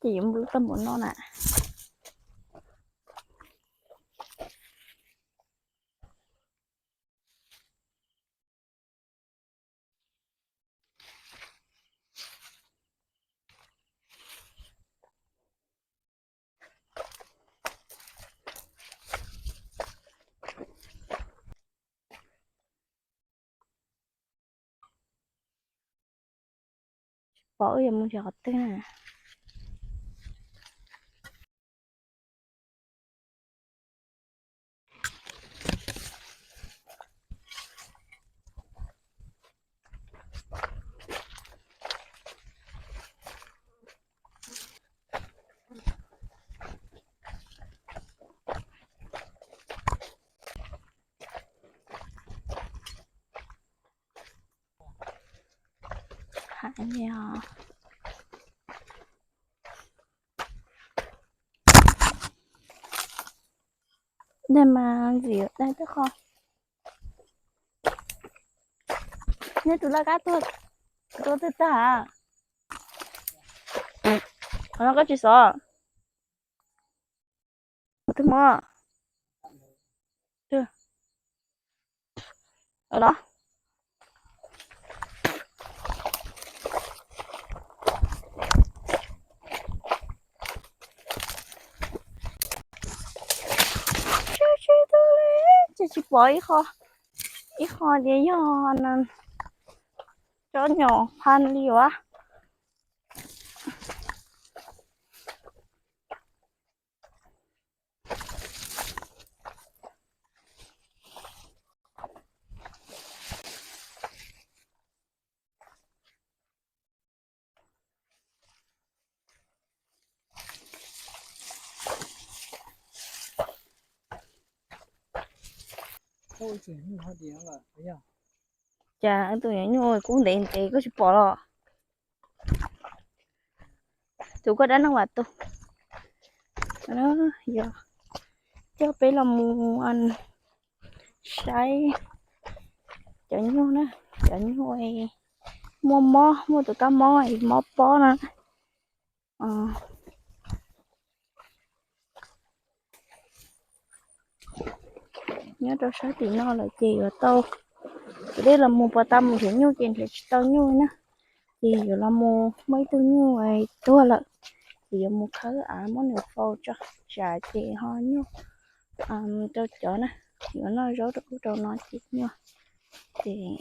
Ces yuav npua tau npaum no na. Pom wb yuav mus nrhiav qhov twg na. Hais li os. Dej mas ntxim dej twb qho. Neb tus laj kab tuag, tuag twg tag? Qhov no koj tsis xov? Twg mog? Twg? Los. Tsis, tsis pom ib qho, ib qho tias yog tsob nyom pha li as. Cas tus nyuam nyuj kub ntev ntev koj tsis pom los? Tus koj dab neeg vam tus, yog coj peb los mus saib cov nyuj na, cov nyuj muaj mob, muaj tus kab mob, mob pob na. Nyob rau sab tim no lawm ces yuav tau, kuv dej los mus puas tau mus nrhiav nyuj ces nrhiav tsis tau nyuj na, ces yuav los mus muaj ib tug nyuj tuag lawm, ces yuav mus khawb av muab nws faus tso, tsam ces ho nyuj rau cov na, yuav noj zaub rau ub rau no ces nyuj ces